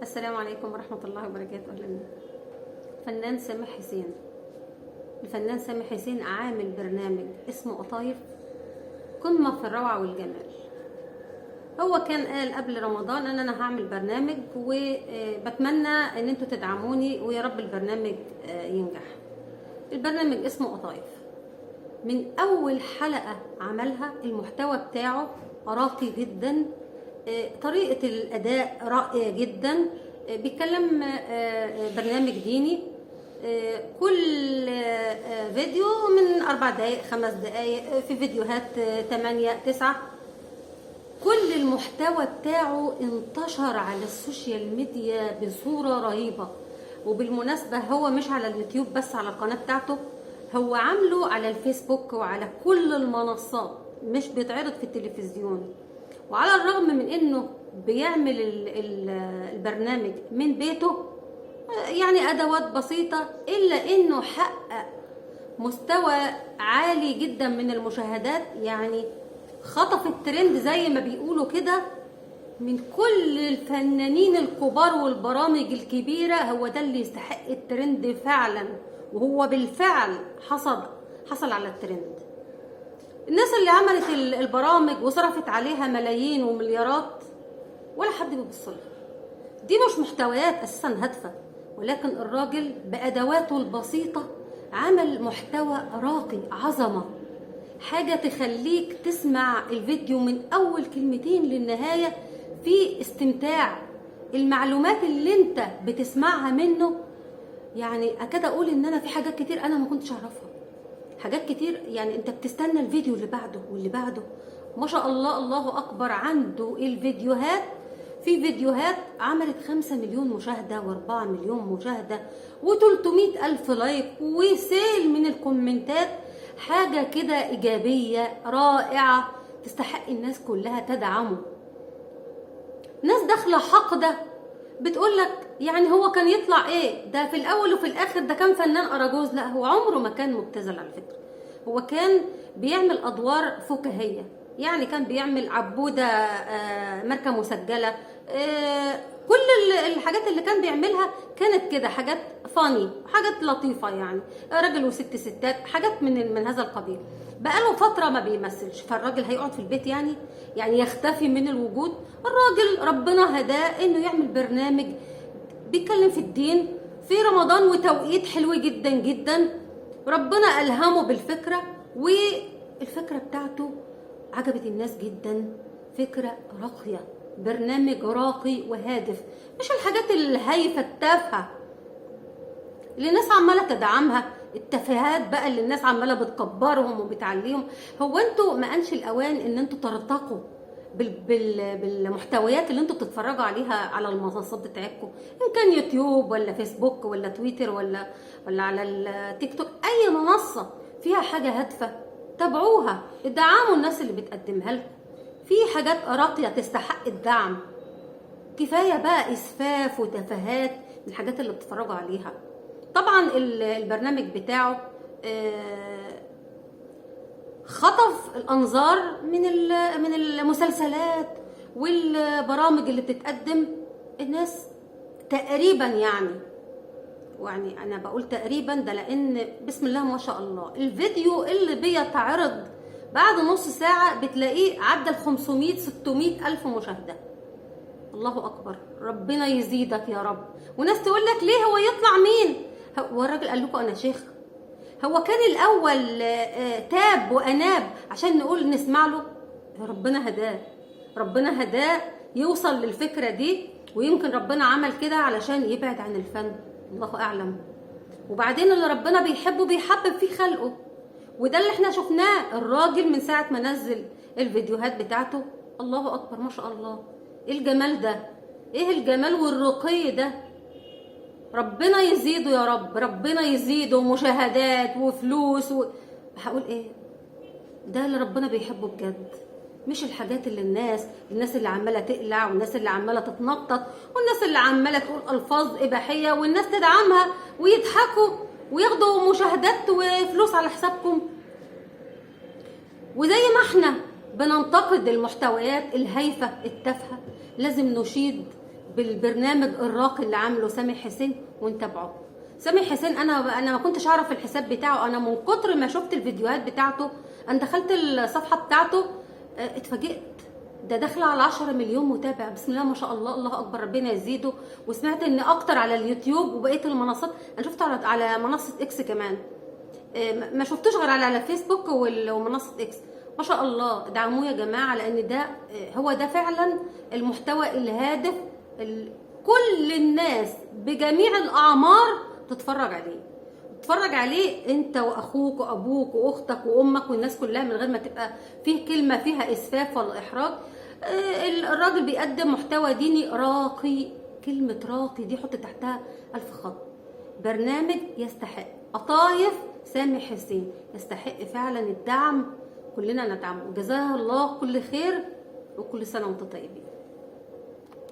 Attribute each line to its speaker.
Speaker 1: السلام عليكم ورحمة الله وبركاته. أهلا بكم. فنان سامح حسين، الفنان سامح حسين عامل برنامج اسمه قطايف، قمة في الروعة والجمال. هو كان قال قبل رمضان ان انا هعمل برنامج وبتمنى ان انتوا تدعموني ويا رب البرنامج ينجح. البرنامج اسمه قطايف. من اول حلقة عملها المحتوى بتاعه راقي جدا، طريقة الاداء رائعة جدا، بيتكلم برنامج ديني، كل فيديو من 4 دقايق 5 دقايق، في فيديوهات 8 9. كل المحتوى بتاعه انتشر على السوشيال ميديا بصورة رهيبة. وبالمناسبة هو مش على اليوتيوب بس، على القناة بتاعته هو عامله على الفيسبوك وعلى كل المنصات، مش بيتعرض في التلفزيون. وعلى الرغم من انه بيعمل البرنامج من بيته، يعني ادوات بسيطة، الا انه حقق مستوى عالي جدا من المشاهدات، يعني خطف الترند زي ما بيقولوا كده من كل الفنانين الكبار والبرامج الكبيرة. هو ده اللي يستحق الترند فعلا، وهو بالفعل حصل على الترند. الناس اللي عملت البرامج وصرفت عليها ملايين ومليارات ولا حد بيبص لها، دي مش محتويات اساسا هادفة، ولكن الراجل بادواته البسيطة عمل محتوى راقي، عظمه، حاجة تخليك تسمع الفيديو من اول كلمتين للنهاية في استمتاع. المعلومات اللي انت بتسمعها منه، يعني اكاد اقول ان انا في حاجات كتير انا ما كنتش اعرفها، حاجات كتير، يعني انت بتستنى الفيديو اللي بعده واللي بعده. ما شاء الله، الله اكبر، عنده الفيديوهات، في فيديوهات عملت 5 مليون مشاهدة و4 مليون مشاهدة و300 ألف like وسيل من الكومنتات، حاجة كده إيجابية رائعة تستحق الناس كلها تدعمه. ناس داخلة حقدة بتقولك يعني هو كان يطلع ايه ده في الاول وفي الاخر، ده كان فنان اراجوز. لا، هو عمره ما كان مبتذل على فكرة، هو كان بيعمل ادوار فكاهية، يعني كان بيعمل عبودة، ماركة مسجلة، كل الحاجات اللي كان بيعملها كانت كده حاجات فاني، حاجات لطيفة، يعني راجل وست ستات، حاجات من هذا القبيل. بقاله فترة ما بيمثلش، فالراجل هيقعد في البيت يعني يختفي من الوجود؟ الراجل ربنا هداه انه يعمل برنامج بيتكلم في الدين في رمضان وتوقيت حلو جدا جدا. ربنا ألهمه بالفكرة، والفكرة بتاعته عجبت الناس جدا، فكرة راقية، برنامج راقي وهادف، مش الحاجات الهايفة التافهة اللي الناس عمالة تدعمها، التفاهات بقى اللي الناس عمالة بتكبرهم وبتعليهم. هو انتوا ما قانش الأوان ان انتوا ترتقوا بالمحتويات اللي انتوا بتتفرجوا عليها على المنصات بتاعتكم، ان كان يوتيوب ولا فيسبوك ولا تويتر ولا على التيك توك، اي منصة فيها حاجة هادفة تابعوها، ادعموا الناس اللي بتقدمها لكم. في حاجات راقية تستحق الدعم، كفاية بقى إسفاف وتفاهات من الحاجات اللي بتتفرجوا عليها. طبعا البرنامج بتاعه خطف الأنظار من المسلسلات والبرامج اللي بتتقدم. الناس تقريبا يعني أنا بقول تقريبا ده لأن بسم الله ما شاء الله الفيديو اللي بيتعرض بعد نص ساعة بتلاقيه عدى ال 500 600 ألف مشاهدة. الله أكبر، ربنا يزيدك يا رب. وناس تقول لك ليه هو يطلع مين؟ هو الراجل قال لكم أنا شيخ؟ هو كان الأول تاب وأناب عشان نقول نسمع له؟ ربنا هداه، ربنا هداه يوصل للفكرة دي، ويمكن ربنا عمل كده علشان يبعد عن الفن، الله أعلم. وبعدين اللي ربنا بيحبه بيحبب فيه خلقه، وده اللي احنا شفناه. الراجل من ساعة ما نزل الفيديوهات بتاعته الله أكبر ما شاء الله، ايه الجمال ده، ايه الجمال والرقي ده. ربنا يزيده يا رب، ربنا يزيده مشاهدات وفلوس هقول ايه، ده اللي ربنا بيحبه بجد، مش الحاجات اللي الناس اللي عماله تقلع، والناس اللي عماله تتنطط، والناس اللي عماله تقول الفاظ اباحية، والناس تدعمها ويضحكوا وياخدوا مشاهدات وفلوس على حسابكم. وزي ما احنا بننتقد المحتويات الهايفه التافهة، لازم نشيد بالبرنامج الراقي اللي عامله سامح حسين ونتابعه. سامح حسين انا ما كنتش اعرف الحساب بتاعه، انا من كتر ما شفت الفيديوهات بتاعته انا دخلت الصفحة بتاعته اتفاجئت، ده داخله على 10 مليون متابع، بسم الله ما شاء الله، الله اكبر، ربنا يزيده. وسمعت ان اكتر على اليوتيوب وبقية المنصات، انا شفته على منصة اكس كمان، ما شفتوش غير على فيسبوك ومنصة اكس. ما شاء الله، ادعموه يا جماعة، لان ده هو ده فعلا المحتوى الهادف كل الناس بجميع الاعمار تتفرج عليه، تتفرج عليه انت واخوك وابوك واختك وامك والناس كلها، من غير ما تبقى فيه كلمة فيها اسفاف ولا احراج. الراجل بيقدم محتوى ديني راقي، كلمة راقي دي حط تحتها 1000 خط. برنامج يستحق، قطايف سامح حسين يستحق فعلا الدعم، كلنا ندعمه. جزاه الله كل خير، وكل سنة وانتم طيبين.